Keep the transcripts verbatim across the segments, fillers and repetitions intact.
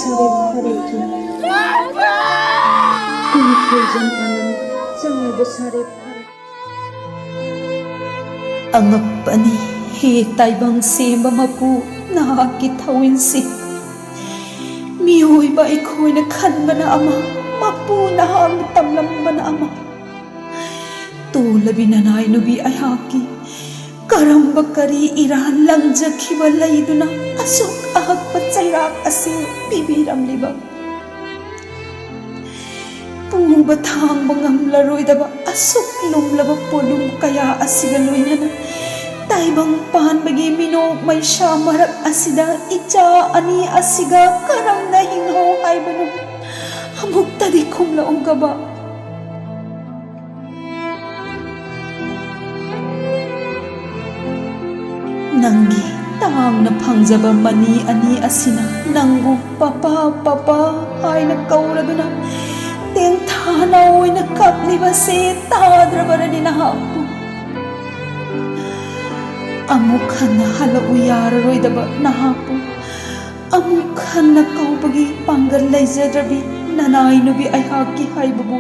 ꯁꯥꯔꯦ ꯐꯔꯦ ꯊꯨ꯫ ꯀꯨꯏ ꯀꯨꯏꯖꯝ ꯑꯅꯟ ꯆꯥꯎꯕ ꯁꯥꯔꯦ ꯐꯔꯦ꯫ ꯑꯉꯛꯄꯅꯤ, ꯍꯦ ꯇꯥꯏꯕꯪ ꯁꯦꯝꯕ ꯃꯄꯨ, ꯅꯍꯥꯛꯀꯤ ꯊꯧꯋꯤꯟꯁꯤ꯫ ꯃꯤꯑꯣꯏꯕ ꯑꯩꯈꯣꯏꯅ ꯈꯟꯕꯅ ꯑꯃ, ꯃꯄꯨ ꯅꯍꯥꯛꯅ ꯇꯝꯂꯝꯕꯅ ꯑꯃ꯫ ꯇꯣꯜꯂꯕꯤ ꯅꯅꯥꯏ ꯅꯨꯄꯤ ꯑꯩꯍꯥꯛꯀꯤ ꯀꯔꯝꯕ ꯀꯔꯤ ꯏꯔꯥꯟ ꯂꯪꯖꯈꯤꯕ ꯂꯩꯗꯨꯅ ꯑꯁꯨꯛ ꯑꯍꯛꯄ ꯆꯩꯔꯥꯛ ꯑꯁꯤ ꯄꯤꯕꯤꯔꯝꯂꯤꯕ? ꯄꯨꯕ ꯊꯥꯡꯕ ꯉꯝꯂꯔꯣꯏꯗꯕ ꯑꯁꯨꯛ ꯂꯨꯝꯂꯕ ꯄꯣꯠꯂꯨꯝ ꯀꯌꯥ ꯑꯁꯤꯒ ꯂꯣꯏꯅꯅ ꯇꯥꯏꯕꯪ ꯄꯥꯟꯕꯒꯤ ꯃꯤꯅꯣꯛ ꯃꯩꯁꯥ ꯃꯔꯛ ꯑꯁꯤꯗ ꯏꯆꯥ ꯑꯅꯤ ꯑꯁꯤꯒ ꯀꯔꯝꯅ ꯍꯤꯡꯍꯧ ꯍꯥꯏꯕꯅꯣ? ꯑꯃꯨꯛꯇꯗꯤ ꯈꯨꯝꯂꯛꯎꯒꯕ꯫ ꯅꯪꯒꯤ ꯇꯥꯡꯅ ꯐꯪꯖꯕ ꯃꯅꯤ ꯑꯅꯤ ꯑꯁꯤꯅ ꯅꯪꯕꯨ "ꯄꯄꯥ, ꯄꯄꯥ" ꯍꯥꯏꯅ ꯀꯧꯔꯗꯨꯅ ꯇꯦꯡꯊꯥꯅ ꯑꯣꯏꯅ ꯀꯞꯂꯤꯕꯁꯦ ꯇꯥꯗ꯭ꯔꯕꯔꯅꯤ ꯅꯍꯥꯛꯄꯨ? ꯑꯃꯨꯛ ꯍꯟꯅ ꯍꯜꯂꯛꯎ ꯌꯥꯔꯔꯣꯏꯗꯕ ꯅꯍꯥꯛꯄꯨ ꯑꯃꯨꯛ ꯍꯟꯅ ꯀꯧꯕꯒꯤ ꯄꯥꯡꯒꯜ ꯂꯩꯖꯗ꯭ꯔꯕꯤ ꯅꯅꯥꯏ ꯅꯨꯄꯤ ꯑꯩꯍꯥꯛꯀꯤ ꯍꯥꯏꯕꯕꯨ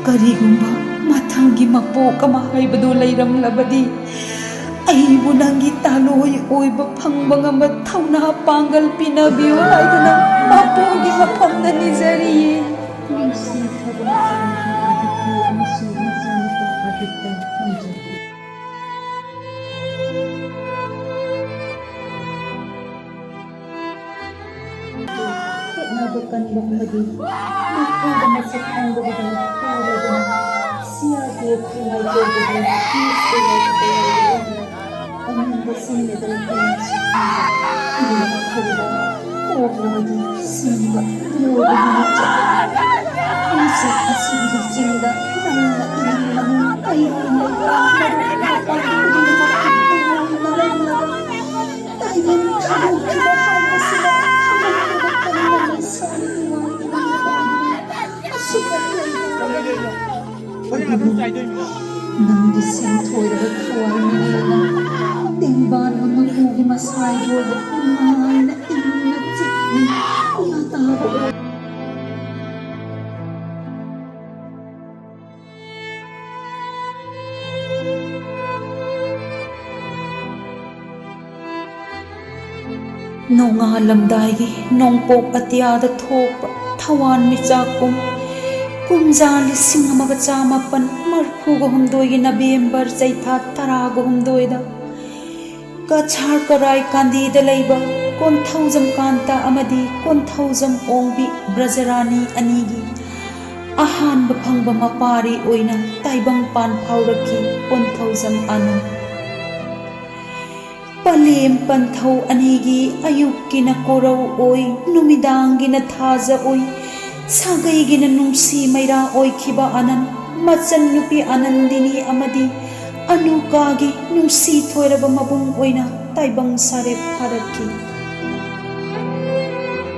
ꯀꯔꯤꯒꯨꯝꯕ ꯃꯊꯪꯒꯤ ꯃꯄꯣꯛ ꯑꯃ ꯍꯥꯏꯕꯗꯨ ꯂꯩꯔꯝꯂꯕꯗꯤ ꯑꯩꯕꯨ ꯅꯪꯒꯤ ꯇꯥꯂꯣꯏ ꯑꯣꯏꯕ ꯐꯪꯕ ꯉꯝꯕ ꯊꯧꯅꯥ ꯄꯥꯡꯒꯜ ꯄꯤꯅꯕꯤꯌꯨ ꯍꯥꯏꯗꯨꯅ ꯃꯄꯨꯒꯤ ꯃꯐꯝꯗ ꯅꯤꯖꯔꯤꯌꯦ꯫ ꯅꯨꯡꯁꯤꯈ꯭ꯔꯕ ꯃꯆꯥꯅꯨꯄꯥ ꯑꯗꯤꯇꯤ ꯑꯃꯁꯨꯡ ꯃꯆꯥꯅꯨꯄꯥ ꯑꯗꯤꯇ ꯊꯝꯖꯒꯦ꯫ ꯍꯣꯠꯅꯕ ꯀꯟꯕ ꯑꯃꯗꯤ ꯃꯈꯣꯏꯗ ꯃꯁꯛ ꯈꯪꯗꯕꯗ ꯊꯥꯔꯗꯨꯅ ꯁꯤ ꯑꯥꯔ ꯄꯤ ꯑꯦꯐꯀꯤ ꯃꯥꯏꯀꯩꯗꯒꯤ ꯄꯤꯁ ꯀꯌꯥ ꯀꯌꯥ ꯑꯅꯤꯡꯕ ꯁꯤꯡꯅꯗꯅ ꯀꯌꯥꯁꯨ ꯐꯪꯕ ꯏꯕꯦꯝꯃ ꯈꯔꯤꯗ ꯄꯣꯛꯂꯕꯗꯤ ꯁꯤꯕ ꯂꯣꯏꯕꯒꯤ ꯃꯆꯠ꯫ ꯈꯣꯡꯆꯠ ꯑꯁꯤꯒꯤ ꯂꯤꯆꯦꯜꯗ ꯅꯪꯅ ꯏꯅꯤꯡ ꯃꯅꯤꯡ ꯑꯩꯒꯤ ꯂꯩꯕ ꯃꯔꯨꯞ ꯃꯄꯥꯡ ꯈꯨꯗꯤꯡꯃꯛꯀꯤ ꯊꯃꯣꯏ ꯃꯔꯝꯂꯒ ꯇꯥꯏꯕꯪ ꯊꯥꯗꯣꯛꯈꯤꯕ ꯍꯥꯏꯕꯁꯤꯗ ꯊꯃꯣꯏꯗ ꯀꯟꯅ ꯂꯩꯁꯥꯅ ꯅꯨꯡꯉꯥꯏꯇꯕ ꯄꯥꯎꯗꯨꯅ ꯑꯁꯨꯛ ꯅꯪꯒꯤ ꯁꯦꯟꯊꯣꯏꯔꯕ ꯊꯋꯥꯏ ꯃꯤꯅꯦꯅ ꯇꯦꯡꯕꯥꯟꯕ ꯃꯄꯨꯒꯤ ꯃꯁꯥꯏꯕꯣꯏꯗ ꯅꯨꯡꯉꯥꯏꯅ ꯏꯪꯅ ꯆꯤꯛꯅ ꯅꯣꯡꯉꯥꯜꯂꯝꯗꯥꯏꯒꯤ ꯅꯣꯡꯄꯣꯛ ꯑꯇꯤꯌꯥꯗ ꯊꯣꯛꯄ ꯊꯋꯥꯟꯃꯤꯆꯥꯛ ꯄꯨꯝ ꯀꯨꯝꯖꯥ ꯂꯤꯁꯤꯡ ꯑꯃꯒ ꯆꯥꯃꯥꯄꯟ ꯃꯔꯐꯨꯒ ꯍꯨꯝꯗꯣꯏꯒꯤ ꯅꯕꯦꯝꯕꯔ ꯆꯩꯊꯥ ꯇꯔꯥꯒ ꯍꯨꯝꯗꯣꯏꯗ ꯀꯆꯥꯔ ꯀꯔꯥꯏ ꯀꯥꯟꯗꯤꯗ ꯂꯩꯕ ꯀꯣꯟꯊꯧꯖꯝ ꯀꯥꯟꯇ ꯑꯃꯗꯤ ꯀꯣꯟꯊꯧꯖꯝ ꯑꯣꯡꯕꯤ ꯕ꯭ꯔꯖꯔꯥꯅꯤ ꯑꯅꯤꯒꯤ ꯑꯍꯥꯟꯕ ꯐꯪꯕ ꯃꯄꯥꯔꯤ ꯑꯣꯏꯅ ꯇꯥꯏꯕꯪ ꯄꯥꯟ ꯐꯥꯎꯔꯛꯈꯤ ꯀꯣꯟꯊꯧꯖꯝ ꯑꯥꯅꯟ꯫ ꯄꯂꯦꯝ ꯄꯟꯊꯧ ꯑꯅꯤꯒꯤ ꯑꯌꯨꯛꯀꯤꯅ ꯀꯣꯔꯧ ꯑꯣꯏ, ꯅꯨꯃꯤꯗꯥꯡꯒꯤꯅ ꯊꯥꯖ ꯑꯣꯏ, ꯁꯥꯒꯩꯒꯤꯅ ꯅꯨꯡꯁꯤ ꯃꯩꯔꯥ ꯑꯣꯏꯈꯤꯕ ꯑꯥꯅꯟ, ꯃꯆꯟꯅꯨꯄꯤ ꯑꯥꯅꯟꯗꯤꯅꯤ ꯑꯃꯗꯤ ꯑꯅꯨꯀꯥꯒꯤ ꯅꯨꯡꯁꯤ ꯊꯣꯏꯔꯕ ꯃꯕꯨꯡ ꯑꯣꯏꯅ ꯇꯥꯏꯕꯪ ꯁꯥꯔꯦꯞ ꯐꯥꯔꯛꯈꯤ꯫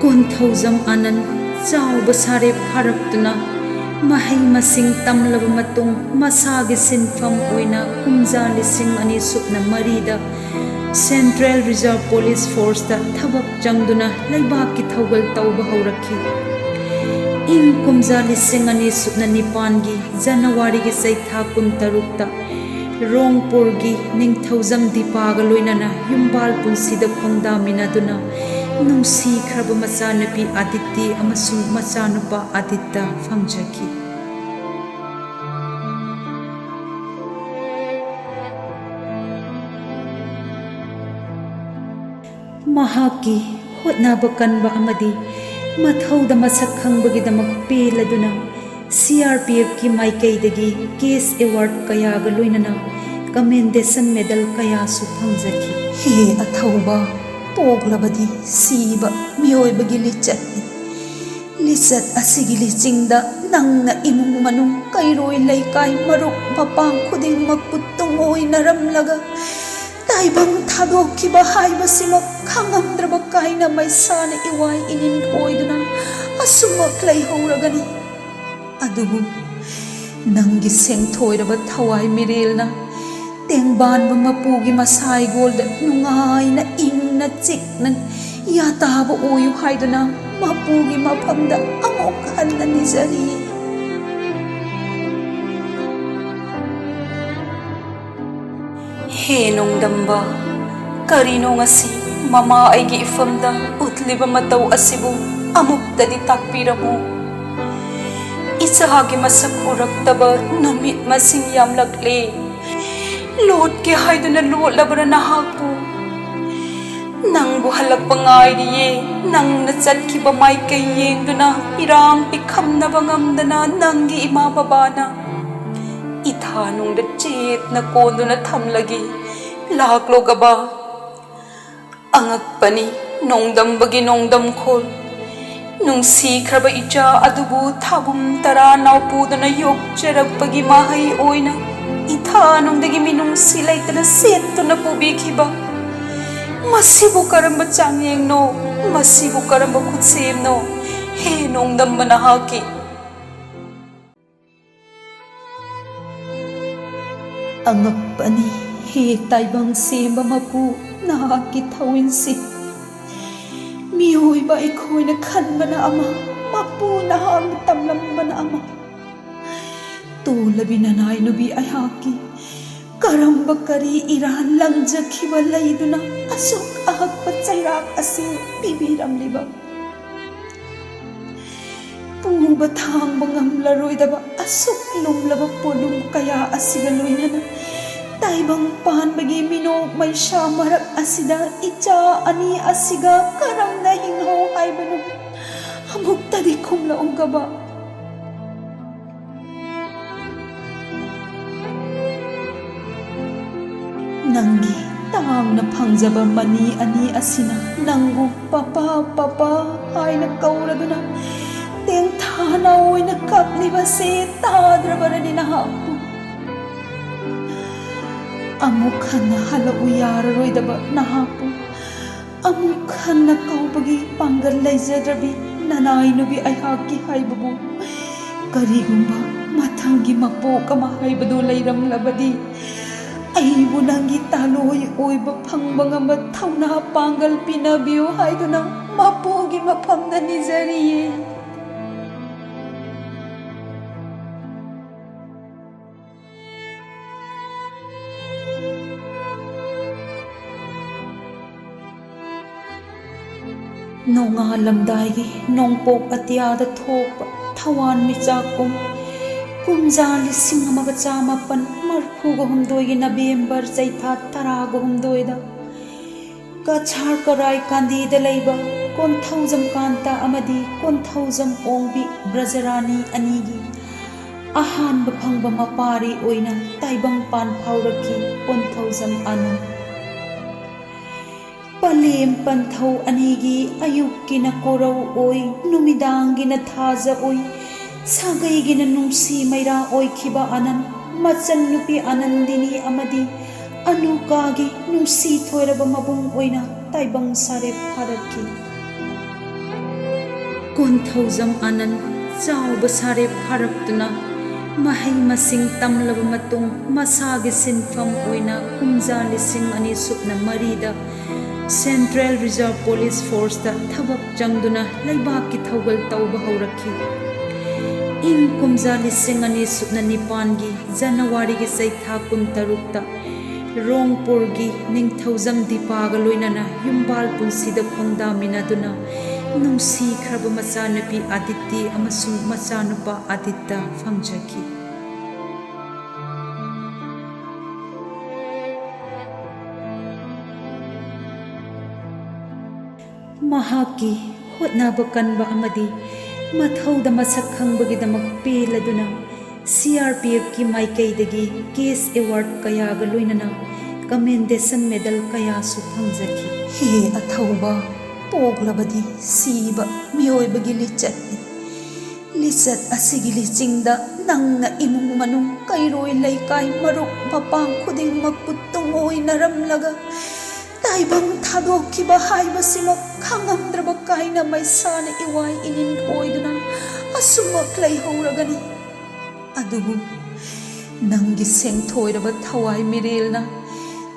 ꯀꯣꯟꯊꯧꯖꯝ ꯑꯥꯅꯟ ꯆꯥꯎꯕ ꯁꯥꯔꯦꯞ ꯐꯥꯔꯛꯇꯨꯅ ꯃꯍꯩ ꯃꯁꯤꯡ ꯇꯝꯂꯕ ꯃꯇꯨꯡ ꯃꯁꯥꯒꯤ ꯁꯤꯟꯐꯝ ꯑꯣꯏꯅ ꯀꯨꯝꯖꯥ ꯂꯤꯁꯤꯡ ꯑꯅꯤ ꯁꯨꯞꯅ ꯃꯔꯤꯗ Central Reserve Police Forceꯇ ꯊꯕꯛ ꯆꯪꯗꯨꯅ ꯂꯩꯕꯥꯛꯀꯤ ꯊꯧꯒꯜ ꯇꯧꯕ ꯍꯧꯔꯛꯈꯤ꯫ ꯏꯪ ꯀꯨꯝꯖꯥ ꯂꯤꯁꯤꯡ ꯑꯅꯤ ꯁꯨꯞꯅ ꯅꯤꯄꯥꯟꯒꯤ ꯖꯅꯋꯥꯔꯤꯒꯤ ꯆꯩꯊꯥ ꯀꯨꯟꯇꯔꯨꯛꯇ ꯔꯣꯡꯄꯨꯔꯒꯤ ꯅꯤꯡꯊꯧꯖꯝ ꯗꯤꯄꯥꯒ ꯂꯣꯏꯅꯅ ꯌꯨꯝꯕꯥꯜ ꯄꯨꯟꯁꯤꯗ ꯈꯣꯡꯗꯥꯃꯤꯟꯅꯗꯨꯅ ꯅꯨꯡꯁꯤꯈ꯭ꯔꯕ ꯃꯆꯥꯅꯨꯄꯤ ꯑꯗꯤꯇꯤ ꯑꯃꯁꯨꯡ ꯃꯆꯥꯅꯨꯄꯥ ꯑꯗꯤꯠꯇ ꯐꯪꯖꯈꯤ꯫ ꯃꯍꯥꯛꯀꯤ ꯍꯣꯠꯅꯕ ꯀꯟꯕ ꯑꯃꯗꯤ ꯃꯊꯧꯗ ꯃꯁꯛ ꯈꯪꯕꯒꯤꯗꯃꯛ ꯄꯦꯜꯂꯗꯨꯅ CRPFꯀꯤ ꯃꯥꯏꯀꯩꯗꯒꯤ ꯀꯦꯁ ꯑꯦꯋꯥꯔꯗ ꯀꯌꯥꯒ ꯂꯣꯏꯅꯅ ꯀꯃꯦꯟꯗꯦꯁꯟ ꯃꯦꯗꯜ ꯀꯌꯥꯁꯨ ꯐꯪꯖꯈꯤ꯫ ꯍꯦ ꯑꯊꯧꯕ, ꯄꯣꯛꯂꯕꯗꯤ ꯁꯤꯕ ꯃꯤꯑꯣꯏꯕꯒꯤ ꯂꯤꯆꯠꯅꯤ꯫ ꯂꯤꯆꯠ ꯑꯁꯤꯒꯤ ꯂꯤꯆꯤꯡꯗ ꯅꯪꯅ ꯏꯃꯨꯡ ꯃꯅꯨꯡ, ꯀꯩꯔꯣꯏ ꯂꯩꯀꯥꯏ, ꯃꯔꯨꯞ ꯃꯄꯥꯡ ꯈꯨꯗꯤꯡꯃꯛꯄꯨ ꯇꯨꯡꯑꯣꯏꯅꯔꯝꯂꯒ ꯇꯥꯏꯕꯪ ꯊꯥꯗꯣꯛꯈꯤꯕ ꯍꯥꯏꯕꯁꯤꯃꯛ ꯈꯪꯉꯝꯗ꯭ꯔꯕ ꯀꯥꯏꯅ ꯃꯩꯁꯥꯅ ꯏꯋꯥꯏ ꯏꯅꯤꯟ ꯑꯣꯏꯗꯨꯅ ꯑꯁꯨꯝꯃꯛ ꯂꯩꯍꯧꯔꯒꯅꯤ꯫ ꯑꯗꯨꯕꯨ ꯅꯪꯒꯤ ꯁꯦꯡꯊꯣꯏꯔꯕ ꯊꯋꯥꯏ ꯃꯤꯔꯦꯜꯅ ꯇꯦꯡꯕꯥꯟꯕ ꯃꯄꯨꯒꯤ ꯃꯁꯥꯏꯒꯣꯜꯗ ꯅꯨꯡꯉꯥꯏꯅ ꯏꯪꯅ ꯆꯤꯛꯅ ꯌꯥꯇꯥꯕ ꯑꯣꯏꯌꯨ ꯍꯥꯏꯗꯨꯅ ꯃꯄꯨꯒꯤ ꯃꯐꯝꯗ ꯑꯃꯨꯛ ꯍꯟꯅ ꯅꯤꯖꯔꯤ꯫ ꯍꯦ ꯅꯣꯡꯗꯝꯕ, ꯀꯔꯤꯅꯣ ꯉꯁꯤ ꯃꯃꯥ ꯑꯩꯒꯤ ꯏꯐꯝꯗ ꯎꯠꯂꯤꯕ ꯃꯇꯧ ꯑꯁꯤꯕꯨ ꯑꯃꯨꯛꯇꯗꯤ ꯇꯥꯛꯄꯤꯔꯝꯃꯨ꯫ ꯏꯆꯥꯒꯤ ꯃꯁꯛ ꯎꯔꯛꯇꯕ ꯅꯨꯃꯤꯠ ꯃꯁꯤꯡ ꯌꯥꯝꯂꯛꯂꯦ꯫ ꯂꯣꯠꯀꯦ ꯍꯥꯏꯗꯨꯅ ꯂꯣꯠꯂꯕ꯭ꯔꯥ ꯅꯍꯥꯛꯄꯨ? ꯅꯪꯕꯨ ꯍꯜꯂꯛꯄ ꯉꯥꯏꯔꯤꯌꯦ꯫ ꯅꯪꯅ ꯆꯠꯈꯤꯕ ꯃꯥꯏꯀꯩ ꯌꯦꯡꯗꯨꯅ ꯏꯔꯥꯡ ꯄꯤꯈꯝꯅꯕ ꯉꯝꯗꯅ ꯅꯪꯒꯤ ꯏꯃꯥ ꯕꯕꯥꯅ ꯏꯊꯥꯅꯨꯡꯗ ꯆꯦꯠꯅ ꯀꯣꯟꯗꯨꯅ ꯊꯝꯂꯒꯦ꯫ ꯂꯥꯛꯂꯣ ꯒꯕꯥ꯫ ꯑꯉꯛꯄꯅꯤ, ꯅꯣꯡꯗꯝꯕꯒꯤ ꯅꯣꯡꯗꯝꯈꯣꯜ꯫ ꯅꯨꯡꯁꯤꯈ꯭ꯔꯕ ꯏꯆꯥ ꯑꯗꯨꯕꯨ ꯊꯥꯕꯨꯝ ꯇꯔꯥ ꯅꯥꯎꯄꯨꯗꯨꯅ ꯌꯣꯛꯆꯔꯛꯄꯒꯤ ꯃꯍꯩ ꯑꯣꯏꯅ ꯏꯊꯥꯅꯨꯡꯗꯒꯤ ꯃꯤꯅꯨꯡꯁꯤ ꯂꯩꯇꯅ ꯁꯦꯠꯇꯨꯅ ꯄꯨꯕꯤꯈꯤꯕ꯫ ꯃꯁꯤꯕꯨ ꯀꯔꯝꯕ ꯆꯥꯡꯌꯦꯡꯅꯣ? ꯃꯁꯤꯕꯨ ꯀꯔꯝꯕ ꯈꯨꯠꯁꯦꯝꯅꯣ? ꯍꯦ ꯅꯣꯡꯗꯝꯕ ꯅꯍꯥꯛꯀꯤ ꯑꯉꯛꯄꯅꯤ, ꯍꯦ ꯇꯥꯏꯕꯪ ꯁꯦꯝꯕ ꯃꯄꯨ, ꯅꯍꯥꯛꯀꯤ ꯊꯧꯋꯤꯟꯁꯤ꯫ ꯃꯤꯑꯣꯏꯕ ꯑꯩꯈꯣꯏꯅ ꯈꯟꯕꯅ ꯑꯃ, ꯃꯄꯨ ꯅꯍꯥꯛꯅ ꯇꯝꯂꯝꯕꯅ ꯑꯃ꯫ ꯇꯣꯜꯂꯕꯤ ꯅꯅꯥꯏ ꯅꯨꯄꯤ ꯑꯩꯍꯥꯛꯀꯤ ꯀꯔꯝꯕ ꯀꯔꯤ ꯏꯔꯥꯟ ꯂꯪꯖꯈꯤꯕ ꯂꯩꯗꯨꯅ ꯑꯁꯨꯛ ꯑꯍꯛꯄ ꯆꯩꯔꯥꯛ ꯑꯁꯤ ꯄꯤꯕꯤꯔꯝꯂꯤꯕ? ꯄꯨꯕ ꯊꯥꯡꯕ ꯉꯝꯂꯔꯣꯏꯗꯕ ꯑꯁꯨꯛ ꯂꯨꯝꯂꯕ ꯄꯣꯠꯂꯨꯝ ꯀꯌꯥ ꯑꯁꯤꯒ ꯂꯣꯏꯅꯅ ꯇꯥꯏꯕꯪ ꯄꯥꯟꯕꯒꯤ ꯃꯤꯅꯣꯛ ꯃꯩꯁꯥ ꯃꯔꯛ ꯑꯁꯤꯗ ꯏꯆꯥ ꯑꯅꯤ ꯑꯁꯤꯒ ꯀꯔꯝꯅ ꯍꯤꯡꯍꯧ ꯍꯥꯏꯕꯅꯣ? ꯑꯃꯨꯛꯇꯗꯤ ꯈꯨꯝꯂꯛꯎꯒꯕ꯫ ꯅꯪꯒꯤ ꯇꯥꯡꯅ ꯐꯪꯖꯕ ꯃꯅꯤ ꯑꯅꯤ ꯑꯁꯤꯅ ꯅꯪꯕꯨ "ꯄꯄꯥ, ꯄꯄꯥ" ꯍꯥꯏꯅ ꯀꯧꯔꯗꯨꯅ ꯇꯦꯡꯊꯥꯅ ꯑꯣꯏꯅ ꯀꯞꯂꯤꯕꯁꯦ ꯇꯥꯗ꯭ꯔꯕꯔꯅꯤ ꯅꯍꯥꯛꯄꯨ? ꯑꯃꯨꯛ ꯍꯟꯅ ꯍꯜꯂꯛꯎ ꯌꯥꯔꯔꯣꯏꯗꯕ ꯅꯍꯥꯛꯄꯨ ꯑꯃꯨꯛ ꯍꯟꯅ ꯀꯧꯕꯒꯤ ꯄꯥꯡꯒꯜ ꯂꯩꯖꯗ꯭ꯔꯕꯤ ꯅꯅꯥꯏ ꯅꯨꯄꯤ ꯑꯩꯍꯥꯛꯀꯤ ꯍꯥꯏꯕꯕꯨ, ꯀꯔꯤꯒꯨꯝꯕ ꯃꯊꯪꯒꯤ ꯃꯄꯣꯛ ꯑꯃ ꯍꯥꯏꯕꯗꯨ ꯂꯩꯔꯝꯂꯕꯗꯤ, ꯑꯩꯕꯨ ꯅꯪꯒꯤ ꯇꯥꯂꯣꯏ ꯑꯣꯏꯕ ꯐꯪꯕ ꯉꯝꯕ ꯊꯧꯅꯥ ꯄꯥꯡꯒꯜ ꯄꯤꯅꯕꯤꯌꯨ ꯍꯥꯏꯗꯨꯅ ꯃꯄꯨꯒꯤ ꯃꯐꯝꯗ ꯅꯤꯖꯔꯤꯌꯦ꯫ ꯅꯣꯡꯉꯥꯜꯂꯝꯗꯥꯏꯒꯤ ꯅꯣꯡꯄꯣꯛ ꯑꯇꯤꯌꯥꯗ ꯊꯣꯛꯄ ꯊꯋꯥꯟꯃꯤꯆꯥꯛ ꯀꯨꯝ, ꯀꯨꯝꯖꯥ ꯂꯤꯁꯤꯡ ꯑꯃꯒ ꯆꯥꯃꯥꯄꯟ ꯃꯔꯤꯐꯨꯒ ꯍꯨꯝꯗꯣꯏꯒꯤ ꯅꯕꯦꯝꯕꯔ ꯆꯩꯊꯥ ꯇꯔꯥꯒ ꯍꯨꯝꯗꯣꯏꯗ ꯀꯆꯥꯔ ꯀꯔꯥꯏ ꯀꯥꯟꯗꯤꯗ ꯂꯩꯕ ꯀꯣꯟꯊꯧꯖꯝ ꯀꯥꯟꯇ ꯑꯃꯗꯤ ꯀꯣꯟꯊꯧꯖꯝ ꯑꯣꯡꯕꯤ ꯕ꯭ꯔꯖꯔꯥꯅꯤ ꯑꯅꯤꯒꯤ ꯑꯍꯥꯟꯕ ꯐꯪꯕ ꯃꯄꯥꯔꯤ ꯑꯣꯏꯅ ꯇꯥꯏꯕꯪ ꯄꯥꯟ ꯐꯥꯎꯔꯛꯈꯤ ꯀꯣꯟꯊꯧꯖꯝ ꯑꯥꯅꯟ꯫ ꯄꯂꯦꯝ ꯄꯟꯊꯧ ꯑꯅꯤꯒꯤ ꯑꯌꯨꯛꯀꯤꯅ ꯀꯣꯔꯧ ꯑꯣꯏ, ꯅꯨꯃꯤꯗꯥꯡꯒꯤꯅ ꯊꯥꯖ ꯑꯣꯏ, ꯁꯥꯒꯩꯒꯤꯅ ꯅꯨꯡꯁꯤ ꯃꯩꯔꯥ ꯑꯣꯏꯈꯤꯕ ꯑꯥꯅꯟ, ꯃꯆꯟꯅꯨꯄꯤ ꯑꯥꯅꯟꯗꯤꯅꯤ ꯑꯃꯗꯤ ꯑꯅꯨꯀꯥꯒꯤ ꯅꯨꯡꯁꯤ ꯊꯣꯏꯔꯕ ꯃꯕꯨꯡ ꯑꯣꯏꯅ ꯇꯥꯏꯕꯪ ꯁꯥꯔꯦꯞ ꯐꯥꯔꯛꯈꯤ꯫ ꯀꯣꯟꯊꯧꯖꯝ ꯑꯥꯅꯟ ꯆꯥꯎꯕ ꯁꯥꯔꯦꯞ ꯐꯥꯔꯛꯇꯨꯅ ꯃꯍꯩ ꯃꯁꯤꯡ ꯇꯝꯂꯕ ꯃꯇꯨꯡ ꯃꯁꯥꯒꯤ ꯁꯤꯟꯐꯝ ꯑꯣꯏꯅ ꯀꯨꯝꯖꯥ ꯂꯤꯁꯤꯡ ꯑꯅꯤ ꯁꯨꯞꯅ ꯃꯔꯤꯗ Central Reserve Police Forceꯇ ꯊꯕꯛ ꯆꯪꯗꯨꯅ ꯂꯩꯕꯥꯛꯀꯤ ꯊꯧꯒꯜ ꯇꯧꯕ ꯍꯧꯔꯛꯈꯤ꯫ ꯏꯪ ꯀꯨꯝꯖꯥ ꯂꯤꯁꯤꯡ ꯑꯅꯤ ꯁꯨꯞꯅ ꯅꯤꯄꯥꯟꯒꯤ ꯖꯅꯋꯥꯔꯤꯒꯤ ꯆꯩꯊꯥ ꯀꯨꯟꯇꯔꯨꯛꯇ ꯔꯣꯡꯄꯨꯔꯒꯤ ꯅꯤꯡꯊꯧꯖꯝ ꯗꯤꯄꯥꯒ ꯂꯣꯏꯅꯅ ꯌꯨꯝꯕꯥꯜ ꯄꯨꯟꯁꯤꯗ ꯈꯣꯡꯗꯥꯃꯤꯟꯅꯗꯨꯅ ꯅꯨꯡꯁꯤꯈ꯭ꯔꯕ ꯃꯆꯥꯅꯨꯄꯤ ꯑꯗꯤꯇꯤ ꯑꯃꯁꯨꯡ ꯃꯆꯥꯅꯨꯄꯥ ꯑꯗꯤꯠꯇ ꯐꯪꯖꯈꯤ꯫ ꯃꯍꯥꯛꯀꯤ ꯍꯣꯠꯅꯕ ꯀꯟꯕ ꯑꯃꯗꯤ ꯃꯊꯧꯗ ꯃꯁꯛ ꯈꯪꯕꯒꯤꯗꯃꯛ ꯄꯦꯜꯂꯗꯨꯅ CRPFꯀꯤ ꯃꯥꯏꯀꯩꯗꯒꯤ ꯀꯦꯁ ꯑꯦꯋꯥꯔꯗ ꯀꯌꯥꯒ ꯂꯣꯏꯅꯅ ꯀꯃꯦꯟꯗꯦꯁꯟ ꯃꯦꯗꯜ ꯀꯌꯥꯁꯨ ꯐꯪꯖꯈꯤ꯫ ꯍꯦ ꯑꯊꯧꯕ, ꯄꯣꯛꯂꯕꯗꯤ ꯁꯤꯕ ꯃꯤꯑꯣꯏꯕꯒꯤ ꯂꯤꯆꯠꯅꯤ꯫ ꯂꯤꯆꯠ ꯑꯁꯤꯒꯤ ꯂꯤꯆꯤꯡꯗ ꯅꯪꯅ ꯏꯃꯨꯡ ꯃꯅꯨꯡ, ꯀꯩꯔꯣꯏ ꯂꯩꯀꯥꯏ, ꯃꯔꯨꯞ ꯃꯄꯥꯡ ꯈꯨꯗꯤꯡꯃꯛꯄꯨ ꯇꯨꯡꯑꯣꯏꯅꯔꯝꯂꯒ ꯇꯥꯏꯕꯪ ꯊꯥꯗꯣꯛꯈꯤꯕ ꯍꯥꯏꯕꯁꯤꯃꯛ ꯈꯪꯉꯝꯗ꯭ꯔꯕ ꯀꯥꯏꯅ ꯃꯩꯁꯥꯅ ꯏꯋꯥꯏ ꯏꯅꯤꯟ ꯑꯣꯏꯗꯨꯅ ꯑꯁꯨꯝꯃꯛ ꯂꯩꯍꯧꯔꯒꯅꯤ꯫ ꯑꯗꯨꯕꯨ ꯅꯪꯒꯤ ꯁꯦꯡꯊꯣꯏꯔꯕ ꯊꯋꯥꯏ ꯃꯤꯔꯦꯜꯅ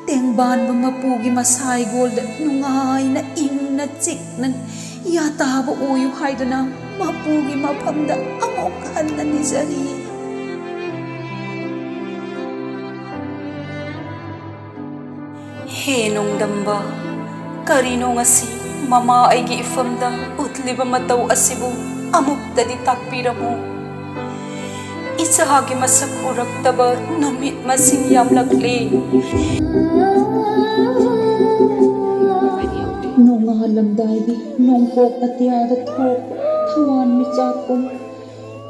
ꯇꯦꯡꯕꯥꯟꯕ ꯃꯄꯨꯒꯤ ꯃꯁꯥꯏꯒꯣꯜꯗ ꯅꯨꯡꯉꯥꯏꯅ ꯏꯪꯅ ꯆꯤꯛꯅ ꯌꯥꯇꯥꯕ ꯑꯣꯏꯌꯨ ꯍꯥꯏꯗꯨꯅ ꯃꯄꯨꯒꯤ ꯃꯐꯝꯗ ꯑꯃꯨꯛ ꯍꯟꯅ ꯅꯤꯖꯔꯤ꯫ ꯍꯦ ꯅꯣꯡꯗꯝꯕ, ꯀꯔꯤꯅꯣ ꯉꯁꯤ ꯃꯃꯥ, ꯑꯩꯒꯤ ꯏꯐꯝꯗ ꯎꯠꯂꯤꯕ ꯃꯇꯧ ꯑꯁꯤꯕꯨ ꯑꯃꯨꯛꯇꯗꯤ ꯇꯥꯛꯄꯤꯔꯝꯃꯨ꯫ ꯏꯆꯥꯒꯤ ꯃꯁꯛ ꯎꯔꯛꯇꯕ ꯅꯨꯃꯤꯠ ꯃꯁꯤꯡ ꯌꯥꯝꯂꯛꯂꯦ꯫ ꯅꯣꯡꯉꯥꯜꯂꯝꯗꯥꯏꯒꯤ ꯅꯣꯡꯄꯣꯛ ꯑꯇꯤꯌꯥꯗ ꯊꯣꯛꯄ ꯊꯋꯥꯟ ꯃꯤꯆꯥꯛꯀꯨꯝ,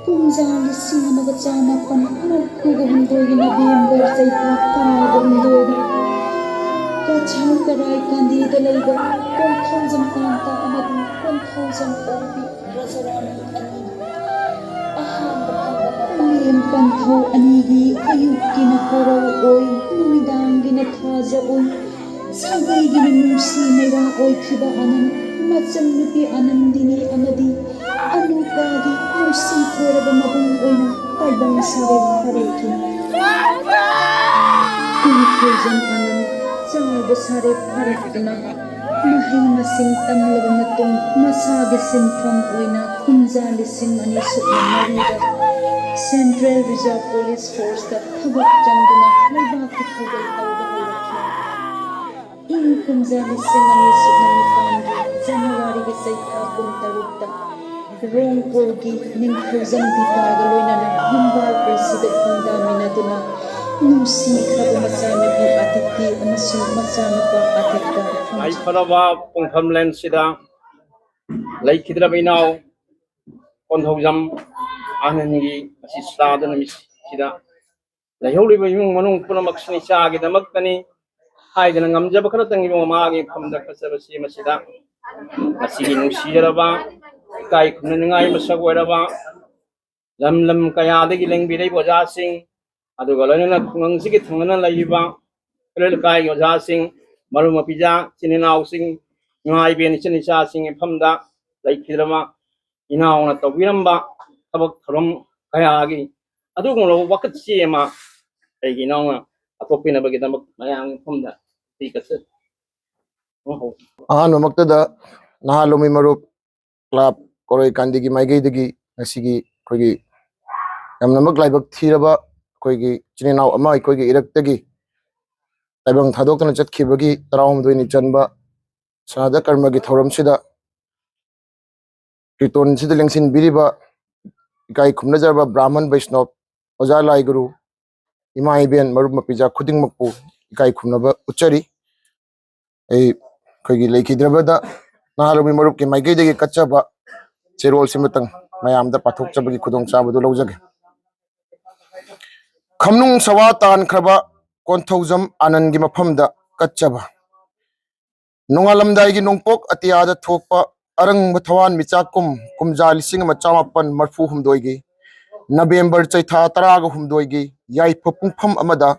ꯀꯨꯝꯖꯥ ꯂꯤꯁꯤꯡ ꯑꯃꯒ ꯆꯥꯃꯥꯄꯟ ꯃꯔꯤꯐꯨꯒ ꯍꯨꯝꯗꯣꯏꯒꯤ ꯅꯕꯦꯝꯕꯔ ꯆꯩꯊꯥ ꯇꯔꯥꯒ ꯍꯨꯝꯗꯣꯏꯗ ꯀꯆꯥꯔ ꯀꯔꯥꯏ ꯀꯥꯟꯗꯤꯗ ꯂꯩꯕ ꯀꯣꯟꯊꯧꯖꯝ ꯀꯥꯟꯇ ꯑꯃꯗꯤ ꯀꯣꯟꯊꯧꯖꯝ ꯑꯣꯡꯕꯤ ꯔꯥꯖꯥꯔꯥꯅꯤ ꯑꯅꯤ ꯑꯍꯥꯟꯕ ꯐꯪꯕ ꯃꯄꯥ ꯄꯟꯊꯧ ꯑꯅꯤꯒꯤ ꯑꯌꯨꯛꯀꯤ ꯅꯀꯣꯔꯧ ꯑꯣꯏ ꯅꯨꯃꯤꯗꯥꯡꯒꯤꯅ ꯊꯥꯖ ꯑꯣꯏ ꯁꯥꯒꯩꯒꯤꯅ ꯅꯨꯡꯁꯤ ꯃꯩꯔꯥ ꯑꯣꯏꯈꯤꯕ ꯑꯅꯟ, ꯃꯆꯟꯅꯨꯄꯤ ꯑꯅꯟꯗꯤꯅꯤ ꯑꯃꯗꯤ ꯑꯅꯨꯄꯥꯒꯤ ꯅꯨꯡꯁꯤ ꯊꯣꯏꯔꯕ ꯃꯕꯨꯡ ꯑꯣꯏꯅ ꯇꯥꯏꯕꯪ ꯁꯥꯔꯦ ꯐꯥꯔꯛꯈꯤ꯫ ꯀꯨꯟꯊꯧꯖꯝ ꯑꯅꯟ ꯆꯥꯎꯕ ꯁꯥꯔꯦ ꯐꯥꯔꯛꯇꯨꯅ ꯃꯍꯩ ꯃꯁꯤꯡ ꯇꯝꯂꯕ ꯃꯇꯨꯡ ꯃꯁꯥꯒꯤ ꯁꯤꯟꯐꯝ ꯑꯣꯏꯅ ꯀꯨꯝꯖꯥ ꯂꯤꯁꯤꯡ ꯑꯅꯤ ꯁꯨꯞꯅ ꯃꯔꯤꯗ Central Reserve Police Forceꯇ ꯊꯕꯛ ꯆꯪꯗꯨꯅ ꯂꯩꯕꯥꯛꯀꯤ ꯊꯧꯒꯜ ꯇꯧꯕ ꯍꯧꯔꯛꯈꯤ꯫ ꯏꯪ ꯀꯨꯝꯖꯥ ꯂꯤꯁꯤꯡ ꯑꯅꯤ ꯁꯨꯞꯅ ꯅꯤꯄꯥꯟꯒꯤ ꯖꯅꯋꯥꯔꯤꯒꯤ ꯆꯩꯊꯥ ꯀꯨꯟꯇꯔꯨꯛꯇ ꯔꯣꯡꯄꯨꯔꯒꯤ ꯅꯤꯡꯊꯧꯖꯝ ꯗꯤꯄꯥꯒ ꯂꯣꯏꯅꯅ ꯌꯨꯝꯕꯥꯜ ꯄꯨꯟꯁꯤꯗ ꯈꯨꯟꯗꯥꯃꯤꯟꯅꯗꯨꯅ ꯅꯨꯡꯁꯤꯈ꯭ꯔꯕ ꯃꯆꯥꯅꯨꯄꯤ ꯑꯗꯤꯇꯤ ꯑꯃꯁꯨꯡ ꯃꯆꯥꯅꯨꯄꯥ ꯑꯗꯤꯇ ꯐꯪꯈꯤ꯫ ꯃꯥꯏꯐꯔꯕ ꯄꯨꯡꯐꯝꯂꯦꯟꯁꯤꯗ ꯂꯩꯈꯤꯗ꯭ꯔꯕ ꯏꯅꯥꯎ ꯀꯣꯟꯊꯧꯖꯝ ꯑꯍꯟꯒꯤ ꯉꯁꯤ ꯆꯥꯗ ꯅꯨꯃꯤꯠꯁꯤꯗ ꯂꯩꯍꯧꯔꯤꯕ ꯏꯃꯨꯡ ꯃꯅꯨꯡ ꯄꯨꯝꯅꯃꯛꯁꯤꯅ ꯏꯆꯥꯒꯤꯗꯃꯛꯇꯅꯤ ꯍꯥꯏꯗꯅ ꯉꯝꯖꯕ ꯈꯔꯇꯪ ꯏꯕꯨꯡ ꯃꯃꯥꯒꯤ ꯃꯐꯝꯗ ꯀꯠꯆꯕꯁꯤ ꯃꯁꯤꯗ ꯉꯁꯤꯒꯤ ꯅꯨꯡꯁꯤꯖꯔꯕ, ꯏꯀꯥꯏ ꯈꯨꯝꯅꯅꯤꯡꯉꯥꯏ ꯃꯁꯛ ꯑꯣꯏꯔꯕ, ꯂꯝ ꯂꯝ ꯀꯌꯥꯗꯒꯤ ꯂꯦꯡꯕꯤꯔꯛꯏꯕ ꯑꯣꯖꯥꯁꯤꯡ, ꯑꯗꯨꯒ ꯂꯣꯏꯅꯅ ꯈꯨꯡꯒꯪꯁꯤꯒꯤ ꯊꯪꯅꯅ ꯂꯩꯔꯤꯕ ꯀꯩꯔꯣꯜ ꯂꯩꯀꯥꯏꯒꯤ ꯑꯣꯖꯥꯁꯤꯡ, ꯃꯔꯨꯞ ꯃꯄꯤꯖꯥ, ꯏꯆꯤꯟ ꯏꯅꯥꯎꯁꯤꯡ, ꯏꯃꯥ ꯏꯕꯦꯟ, ꯏꯆꯟ ꯏꯆꯥꯁꯤꯡ ꯃꯐꯝꯗ ꯂꯩꯈꯤꯗ꯭ꯔꯕ ꯏꯅꯥꯎꯅ ꯇꯧꯕꯤꯔꯝꯕ ꯊꯕꯛ ꯊꯧꯔꯝ ꯀꯌꯥꯒꯤ ꯑꯗꯨꯒꯨꯝꯂꯕ ꯋꯥꯀꯠ ꯆꯦ ꯑꯃ ꯑꯩꯒꯤ ꯏꯅꯥꯎꯅ ꯍꯥꯞꯇꯣꯛꯄꯤꯅꯕꯒꯤꯗꯃꯛ ꯃꯌꯥꯝꯒꯤ ꯃꯐꯝꯗ ꯄꯤꯒꯠꯆꯔꯤ꯫ ꯑꯍꯥꯟꯕꯃꯛꯇꯗ ꯅꯍꯥ ꯂꯧꯃꯤ ꯃꯔꯨꯞ ꯀ꯭ꯂꯕ ꯀꯣꯔꯩ ꯀꯥꯟꯗꯤꯒꯤ ꯃꯥꯏꯀꯩꯗꯒꯤ ꯉꯁꯤꯒꯤ ꯑꯩꯈꯣꯏꯒꯤ ꯌꯥꯝꯅꯃꯛ ꯂꯥꯏꯕꯛ ꯊꯤꯔꯕ ꯑꯩꯈꯣꯏꯒꯤ ꯏꯆꯤꯟ ꯏꯅꯥꯎ ꯑꯃ ꯑꯩꯈꯣꯏꯒꯤ ꯏꯔꯛꯇꯒꯤ ꯇꯥꯏꯕꯪ ꯊꯥꯗꯣꯛꯇꯨꯅ ꯆꯠꯈꯤꯕꯒꯤ ꯇꯔꯥꯍꯨꯝꯗꯣꯏꯅꯤ ꯆꯟꯕ ꯁ꯭ꯔꯥꯗ ꯀꯔꯃꯒꯤ ꯊꯧꯔꯝꯁꯤꯗ ꯀꯤꯔꯇꯣꯟꯁꯤꯗ ꯂꯦꯡꯁꯤꯟꯕꯤꯔꯤꯕ ꯏꯀꯥꯏ ꯈꯨꯝꯅꯖꯔꯕ ꯕ꯭ꯔꯥꯍꯃꯟ ꯕꯩꯁꯅꯣꯞ, ꯑꯣꯖꯥ ꯂꯥꯏ ꯒꯨꯔꯨ, ꯏꯃꯥ ꯏꯕꯦꯟ, ꯃꯔꯨꯞ ꯃꯄꯤꯖꯥ ꯈꯨꯗꯤꯡꯃꯛꯄꯨ ꯏꯀꯥꯏ ꯈꯨꯝꯅꯕ ꯎꯠꯆꯔꯤ꯫ ꯑꯩ ꯑꯩꯈꯣꯏꯒꯤ ꯂꯩꯈꯤꯗ꯭ꯔꯕꯗ ꯅꯍꯥꯔꯣꯜꯒꯤ ꯃꯔꯨꯞꯀꯤ ꯃꯥꯏꯀꯩꯗꯒꯤ ꯀꯠꯆꯕ ꯆꯦꯔꯣꯜꯁꯤꯃꯇꯪ ꯃꯌꯥꯝꯗ ꯄꯥꯊꯣꯛꯆꯕꯒꯤ ꯈꯨꯗꯣꯡꯆꯥꯕꯗꯨ ꯂꯧꯖꯒꯦ꯫ ꯈꯝꯅꯨꯡ ꯁꯋꯥ ꯇꯥꯟꯈ꯭ꯔꯕ ꯀꯣꯟꯊꯧꯖꯝ ꯑꯥꯅꯟꯒꯤ ꯃꯐꯝꯗ ꯀꯠꯆꯕ꯫ ꯅꯣꯡꯉꯥꯜꯂꯝꯗꯥꯏꯒꯤ ꯅꯣꯡꯄꯣꯛ ꯑꯇꯤꯌꯥꯗ ꯊꯣꯛꯄ ꯑꯔꯪꯕ ꯊꯋꯥꯟ ꯃꯤꯆꯥꯛꯀꯨꯝ ꯀꯨꯝꯖꯥ ꯂꯤꯁꯤꯡ ꯑꯃ ꯆꯥꯃꯥꯄꯟ ꯃꯔꯐꯨ ꯍꯨꯝꯗꯣꯏꯒꯤ ꯅꯕꯦꯝꯕꯔ ꯆꯩꯊꯥ ꯇꯔꯥꯒ ꯍꯨꯝꯗꯣꯏꯒꯤ ꯌꯥꯏꯐ ꯄꯨꯡꯐꯝ ꯑꯃꯗ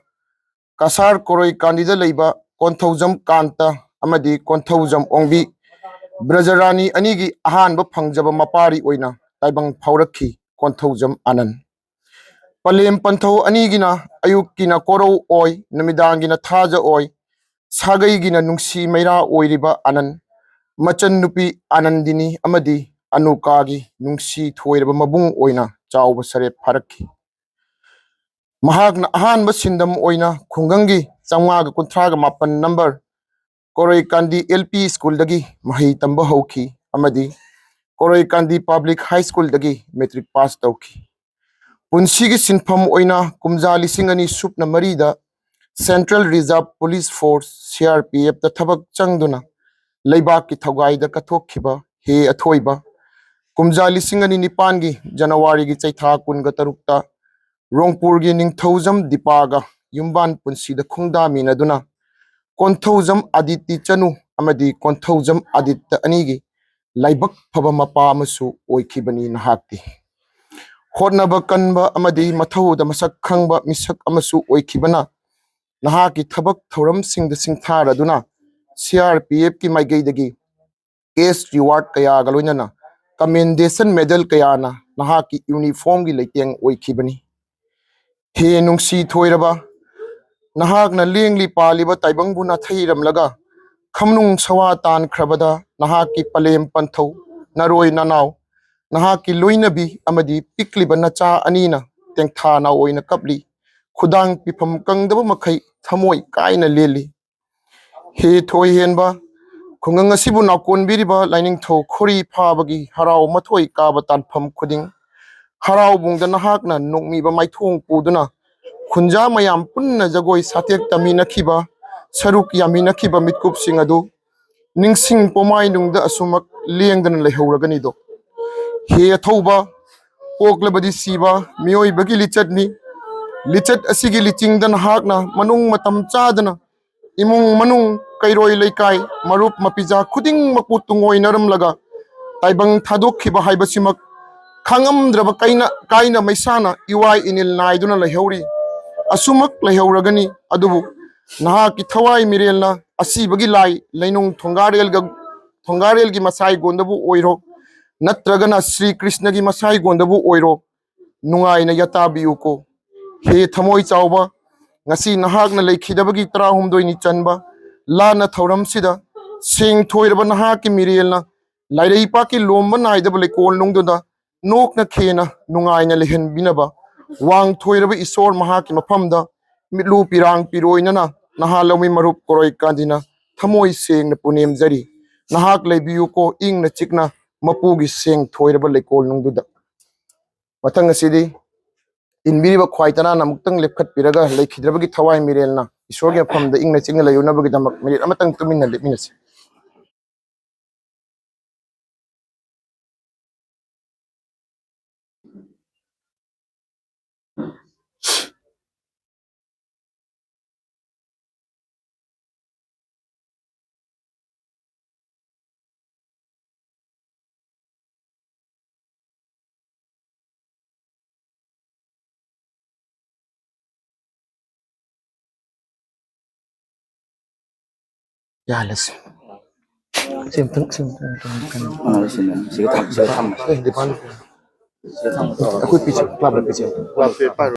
ꯀꯁꯥꯔ ꯀꯣꯔꯣꯏ ꯀꯥꯟꯗꯤꯗ ꯂꯩꯕ ꯀꯣꯟꯊꯧꯖꯝ ꯀꯥꯟꯇ ꯑꯃꯗꯤ ꯀꯣꯟꯊꯧꯖꯝ ꯑꯣꯡꯕꯤ ꯕ꯭ꯔꯖꯔꯥꯅꯤ ꯑꯅꯤꯒꯤ ꯑꯍꯥꯟꯕ ꯐꯪꯖꯕ ꯃꯄꯥꯔꯤ ꯑꯣꯏꯅ ꯇꯥꯏꯕꯪ ꯐꯥꯎꯔꯛꯈꯤ ꯀꯣꯟꯊꯧꯖꯝ ꯑꯥꯅꯟ꯫ ꯄꯂꯦꯝ ꯄꯟꯊꯧ ꯑꯅꯤꯒꯤꯅ ꯑꯌꯨꯛꯀꯤꯅ ꯀꯣꯔꯧ ꯑꯣꯏ, ꯅꯨꯃꯤꯗꯥꯡꯒꯤꯅ ꯊꯥꯖ ꯑꯣꯏ, ꯁꯥꯒꯩꯒꯤꯅ ꯅꯨꯡꯁꯤ ꯃꯩꯔꯥ ꯑꯣꯏꯔꯤꯕ ꯑꯥꯅꯟ, ꯃꯆꯟ ꯅꯨꯄꯤ ꯑꯥꯅꯟꯗꯤꯅꯤ ꯑꯃꯗꯤ ꯑꯅꯨꯀꯥꯒꯤ ꯅꯨꯡꯁꯤ ꯊꯣꯏꯔꯕ ꯃꯕꯨꯡ ꯑꯣꯏꯅ ꯆꯥꯎꯕ ꯁꯔꯦꯞ ꯐꯥꯔꯛꯈꯤ꯫ ꯃꯍꯥꯛꯅ ꯑꯍꯥꯟꯕ ꯁꯤꯟꯗꯝ ꯑꯣꯏꯅ ꯈꯨꯡꯒꯪꯒꯤ ꯆꯥꯝꯃꯉꯥꯒ ꯀꯨꯟꯊ꯭ꯔꯥꯒ ꯃꯥꯄꯟ ꯅꯝꯕꯔ ꯀꯣꯔꯩꯀꯥꯟꯗꯤ L P schoolꯗꯒꯤ ꯃꯍꯩ ꯇꯝꯕ ꯍꯧꯈꯤ ꯑꯃꯗꯤ ꯀꯣꯔꯩꯀꯥꯟꯗꯤ Public High Schoolꯗꯒꯤ matric pass ꯇꯧꯈꯤ꯫ ꯄꯨꯟꯁꯤꯒꯤ ꯁꯤꯟꯐꯝ ꯑꯣꯏꯅ ꯀꯨꯝꯖꯥ ꯂꯤꯁꯤꯡ ꯑꯅꯤ ꯁꯨꯞꯅ ꯃꯔꯤꯗ Central Reserve Police Force, C R P Fꯇ ꯊꯕꯛ ꯆꯪꯗꯨꯅ ꯂꯩꯕꯥꯛꯀꯤ ꯊꯧꯒꯥꯏꯗ ꯀꯠꯊꯣꯛꯈꯤꯕ ꯍꯦ ꯑꯊꯣꯏꯕ, ꯀꯨꯝꯖꯥ ꯂꯤꯁꯤꯡ ꯑꯅꯤ ꯅꯤꯄꯥꯟꯒꯤ ꯖꯅꯋꯥꯔꯤꯒꯤ ꯆꯩꯊꯥ ꯀꯨꯟꯒ ꯇꯔꯨꯛꯇ ꯔꯣꯡꯄꯨꯔꯒꯤ ꯅꯤꯡꯊꯧꯖꯝ ꯗꯤꯄꯥꯒ ꯌꯨꯝꯕꯥꯟ ꯄꯨꯟꯁꯤꯗ ꯈꯣꯡꯗꯥꯃꯤꯟꯅꯗꯨꯅ ꯀꯣꯟꯊꯧꯖꯝ ꯑꯗꯤꯇꯤ ꯆꯅꯨ ꯑꯃꯗꯤ ꯀꯣꯟꯊꯧꯖꯝ ꯑꯗꯤꯠꯇ ꯑꯅꯤꯒꯤ ꯂꯥꯏꯕꯛ ꯐꯕ ꯃꯄꯥ ꯑꯃꯁꯨ ꯑꯣꯏꯈꯤꯕꯅꯤ ꯅꯍꯥꯛꯇꯤ꯫ ꯍꯣꯠꯅꯕ ꯀꯟꯕ ꯑꯃꯗꯤ ꯃꯊꯧꯗ ꯃꯁꯛ ꯈꯪꯕ ꯃꯤꯁꯛ ꯑꯃꯁꯨ ꯑꯣꯏꯈꯤꯕꯅ ꯅꯍꯥꯛꯀꯤ ꯊꯕꯛ ꯊꯧꯔꯝꯁꯤꯡꯗ ꯁꯤꯡꯊꯥꯔꯗꯨꯅ C R P Fꯀꯤ ꯃꯥꯏꯀꯩꯗꯒꯤ cash reward ꯀꯌꯥꯒ ꯂꯣꯏꯅꯅ commendation medal ꯀꯌꯥꯅ ꯅꯍꯥꯛꯀꯤ uniformꯒꯤ ꯂꯩꯇꯦꯡ ꯑꯣꯏꯈꯤꯕꯅꯤ꯫ ꯍꯦ ꯅꯨꯡꯁꯤ ꯊꯣꯏꯔꯕ, ꯅꯍꯥꯛꯅ ꯂꯦꯡꯂꯤ ꯄꯥꯜꯂꯤꯕ ꯇꯥꯏꯕꯪꯕꯨ ꯅꯥꯊꯩꯔꯝꯂꯒ ꯈꯝꯅꯨꯡ ꯁꯋꯥ ꯇꯥꯟꯈ꯭ꯔꯕꯗ ꯅꯍꯥꯛꯀꯤ ꯄꯂꯦꯝ ꯄꯟꯊꯧ, ꯅꯔꯣꯏ ꯅꯅꯥꯎ, ꯅꯍꯥꯛꯀꯤ ꯂꯣꯏꯅꯕꯤ ꯑꯃꯗꯤ ꯄꯤꯛꯂꯤꯕ ꯅꯆꯥ ꯑꯅꯤꯅ ꯇꯦꯡꯊꯥ ꯅꯥꯑꯣꯏꯅ ꯀꯞꯂꯤ꯫ ꯈꯨꯗꯥꯡ ꯄꯤꯐꯝ ꯀꯪꯗꯕ ꯃꯈꯩ ꯊꯃꯣꯏ ꯀꯥꯏꯅ ꯂꯦꯜꯂꯤ꯫ ꯍꯦ ꯊꯣꯏꯍꯦꯟꯕ, ꯈꯨꯡꯒꯪ ꯑꯁꯤꯕꯨ ꯅꯥꯎꯀꯣꯟꯕꯤꯔꯤꯕ ꯂꯥꯏꯅꯤꯡꯊꯧ ꯈꯣꯔꯤ ꯐꯥꯕꯒꯤ ꯍꯔꯥꯎ ꯃꯊꯣꯏ ꯀꯥꯕ ꯇꯥꯟꯐꯝ ꯈꯨꯗꯤꯡ, ꯍꯔꯥꯎꯕꯨꯡꯗ ꯅꯍꯥꯛꯅ ꯅꯣꯡꯃꯤꯕ ꯃꯥꯏꯊꯣꯡ ꯄꯨꯗꯨꯅ, ꯈꯨꯟꯖꯥ ꯃꯌꯥꯝ ꯄꯨꯟꯅ ꯖꯒꯣꯏ ꯁꯥꯊꯦꯛ ꯇꯝꯃꯤꯟꯅꯈꯤꯕ, ꯁꯔꯨꯛ ꯌꯥꯃꯤꯟꯅꯈꯤꯕ ꯃꯤꯠꯀꯨꯞꯁꯤꯡ ꯑꯗꯨ ꯅꯤꯡꯁꯤꯡ ꯄꯣꯃꯥꯏꯅꯨꯡꯗ ꯑꯁꯨꯃꯛ ꯂꯦꯡꯗꯅ ꯂꯩꯍꯧꯔꯒꯅꯤꯗꯣ꯫ ꯍꯦ ꯑꯊꯧꯕ, ꯄꯣꯛꯂꯕꯗꯤ ꯁꯤꯕ ꯃꯤꯑꯣꯏꯕꯒꯤ ꯂꯤꯆꯠꯅꯤ꯫ ꯂꯤꯆꯠ ꯑꯁꯤꯒꯤ ꯂꯤꯆꯤꯡꯗ ꯅꯍꯥꯛꯅ ꯃꯅꯨꯡ ꯃꯇꯝ ꯆꯥꯗꯅ ꯏꯃꯨꯡ ꯃꯅꯨꯡ, ꯀꯩꯔꯣꯏ ꯂꯩꯀꯥꯏ, ꯃꯔꯨꯞ ꯃꯄꯤꯖꯥ ꯈꯨꯗꯤꯡꯃꯛꯄꯨ ꯇꯨꯡꯑꯣꯏꯅꯔꯝꯂꯒ ꯇꯥꯏꯕꯪ ꯊꯥꯗꯣꯛꯈꯤꯕ ꯍꯥꯏꯕꯁꯤꯃꯛ ꯈꯪꯉꯝꯗ꯭ꯔꯕ ꯀꯩꯅ, ꯀꯥꯏꯅ ꯃꯩꯁꯥꯅ ꯏꯋꯥꯏ ꯏꯅꯤꯜ ꯅꯥꯏꯗꯨꯅ ꯂꯩꯍꯧꯔꯤ꯫ ꯑꯁꯨꯃꯛ ꯂꯩꯍꯧꯔꯒꯅꯤ꯫ ꯑꯗꯨꯕꯨ ꯅꯍꯥꯛꯀꯤ ꯊꯋꯥꯏ ꯃꯤꯔꯦꯜꯅ ꯑꯁꯤꯕꯒꯤ ꯂꯥꯏ ꯂꯩꯅꯨꯡ ꯊꯣꯡꯒꯥꯔꯦꯜꯒ, ꯊꯣꯡꯒꯥꯔꯦꯜꯒꯤ ꯃꯁꯥꯏꯒꯣꯟꯗꯕꯨ ꯑꯣꯏꯔꯣ, ꯅꯠꯇ꯭ꯔꯒꯅ ꯁ꯭ꯔꯤ ꯀ꯭ꯔꯤꯁꯅꯒꯤ ꯃꯁꯥꯏꯒꯣꯟꯗꯕꯨ ꯑꯣꯏꯔꯣ, ꯅꯨꯡꯉꯥꯏꯅ ꯌꯥꯇꯥꯕꯤꯌꯨꯀꯣ꯫ ꯍꯦ ꯊꯃꯣꯏ ꯆꯥꯎꯕ, ꯉꯁꯤ ꯅꯍꯥꯛꯅ ꯂꯩꯈꯤꯗꯕꯒꯤ ꯇꯔꯥꯍꯨꯝꯗꯣꯏꯅꯤ ꯆꯟꯕ ꯂꯥꯟꯅ ꯊꯧꯔꯝꯁꯤꯗ ꯁꯦꯡꯊꯣꯏꯔꯕ ꯅꯍꯥꯛꯀꯤ ꯃꯤꯔꯦꯜꯅ ꯂꯥꯏꯔꯩꯄꯥꯛꯀꯤ ꯂꯣꯝꯕ ꯅꯥꯏꯗꯕ ꯂꯩꯀꯣꯜꯅꯨꯡꯗꯨꯗ ꯅꯣꯛꯅ ꯈꯦꯅ ꯅꯨꯡꯉꯥꯏꯅ ꯂꯩꯍꯟꯕꯤꯅꯕ ꯋꯥꯡꯊꯣꯏꯔꯕ ꯏꯁꯣꯔ ꯃꯍꯥꯛꯀꯤ ꯃꯐꯝꯗ ꯃꯤꯠꯂꯨ ꯄꯤꯔꯥꯡ ꯄꯤꯔꯣꯏꯅꯅ ꯅꯍꯥ ꯂꯧꯃꯤ ꯃꯔꯨꯞ ꯀꯣꯔꯣꯏ ꯀꯥꯟꯗꯤꯅ ꯊꯃꯣꯏ ꯁꯦꯡꯅ ꯄꯨꯅꯦꯝꯖꯔꯤ꯫ ꯅꯍꯥꯛ ꯂꯩꯕꯤꯌꯨꯀꯣ ꯏꯪꯅ ꯆꯤꯛꯅ ꯃꯄꯨꯒꯤ ꯁꯦꯡꯊꯣꯏꯔꯕ ꯂꯩꯀꯣꯜꯅꯨꯡꯗꯨꯗ꯫ ꯃꯊꯪ ꯑꯁꯤꯗꯤ ꯏꯟꯕꯤꯔꯤꯕ ꯈ꯭ꯋꯥꯏ ꯇꯅꯥꯅ ꯑꯃꯨꯛꯇꯪ ꯂꯦꯞꯈꯠꯄꯤꯔꯒ ꯂꯩꯈꯤꯗ꯭ꯔꯕꯒꯤ ꯊꯋꯥꯏ ꯃꯤꯔꯦꯜꯅ ꯏꯁꯣꯔꯒꯤ ꯃꯐꯝꯗ ꯏꯪꯅ ꯆꯤꯛꯅ ꯂꯩꯔꯨꯅꯕꯒꯤꯗꯃꯛ ꯃꯤꯅꯤꯠ ꯑꯃꯇꯪ ꯇꯨꯃꯤꯟꯅ ꯂꯦꯞꯃꯤꯟꯅꯁꯤ꯫ ꯌꯥꯍꯜꯂꯁꯤ꯫ ꯁꯤ ꯑꯝꯇꯪ, ꯁꯤ ꯑꯝꯇꯪ, ꯑꯝꯇꯪ, ꯑꯝꯇꯪ꯫ ꯑꯥ, ꯁꯤꯅ, ꯁꯤꯒ ꯊꯝ-, ꯁꯤꯒ ꯊꯝꯃꯁꯤ꯫ ꯑꯦ, ꯗꯤꯄꯥꯟ꯫ ꯁꯤꯒ ꯊꯝꯃꯁꯤ꯫ ꯑꯩꯈꯣꯏ ꯄꯤꯁꯦ, ꯀ꯭ꯂꯥꯞꯇ ꯄꯤꯁꯦ꯫ ꯀ꯭ꯂꯥꯞꯇ ꯄꯥꯏꯔꯣ꯫